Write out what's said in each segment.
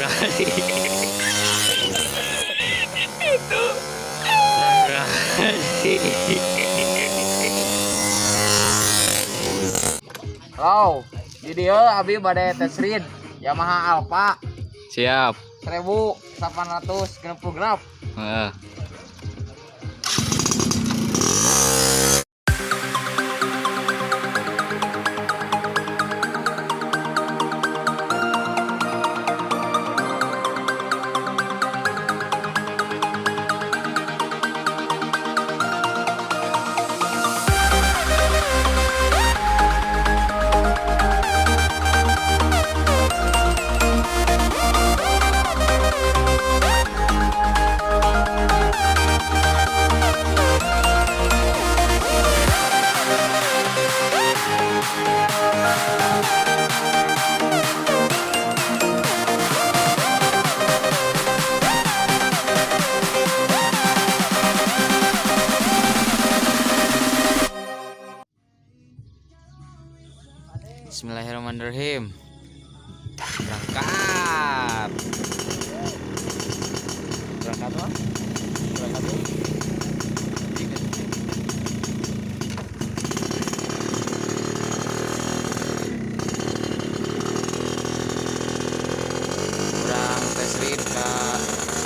Sekali. Itu. Halo, di dieu abi bade tes ride Yamaha Alfa. Siap. 1866. Heeh. Bismillahirrahmanirrahim. Berangkat. Berangkat mah? Berangkat tuh. Kurang tes ride ke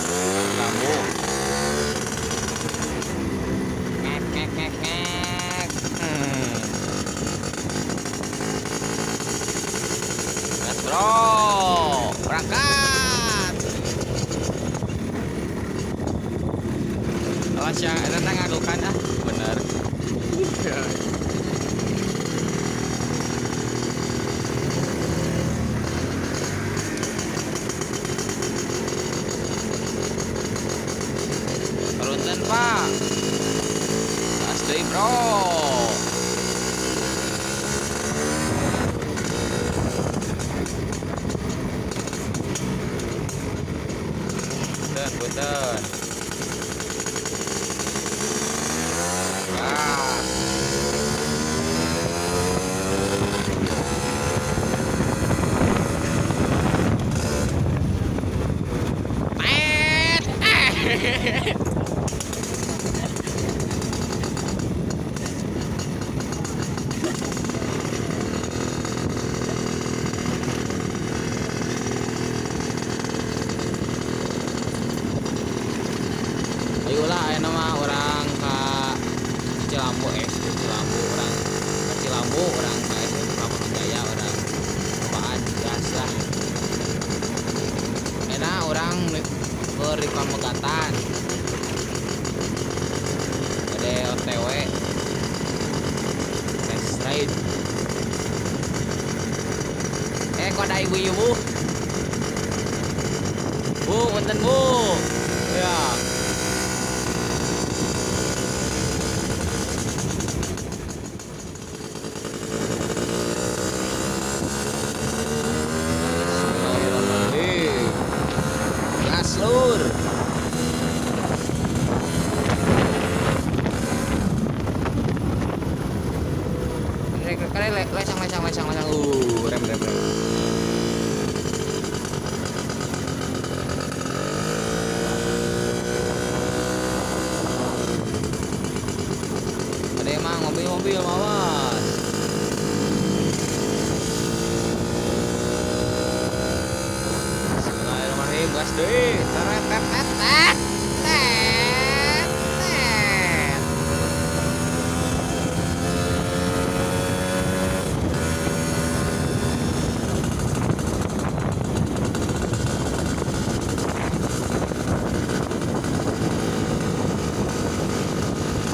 Cilambu. Ngek ngek ngek ngek. Gas bro, berangkat. Awas yang eta teh ngadukan ah, bener. Punten, Pak. Gas deui, bro. Punten, punten. Gas. Met. Eh. Ayolah, ayeuna mah urang ka Cilambu, SD Cilambu, urang ka Cilambu, urang ka SD Pramana Jaya, urang cobaan gas lah. Ayeuna urang keur di Pamegatan. Bade OTW test ride. Eh, kok ada ibu-ibu? Bu, punten, Bu. Ya. Bismillahirrahmanirrahim. Gas, lur. Kare lesang lesang lesang lesang. Rem rem rem. Ada emang mobil-mobil, awas. Bismillahirrahmanirrahim, gas deui. Teret tet tet tet. Tet tet.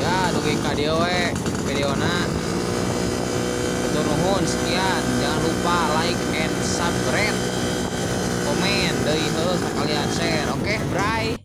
Ya, dugi ka dieu we videona. Hatur nuhun, sekian. Jangan lupa like and subscribe. Komen deui heuh sakalian share. Oke, bye.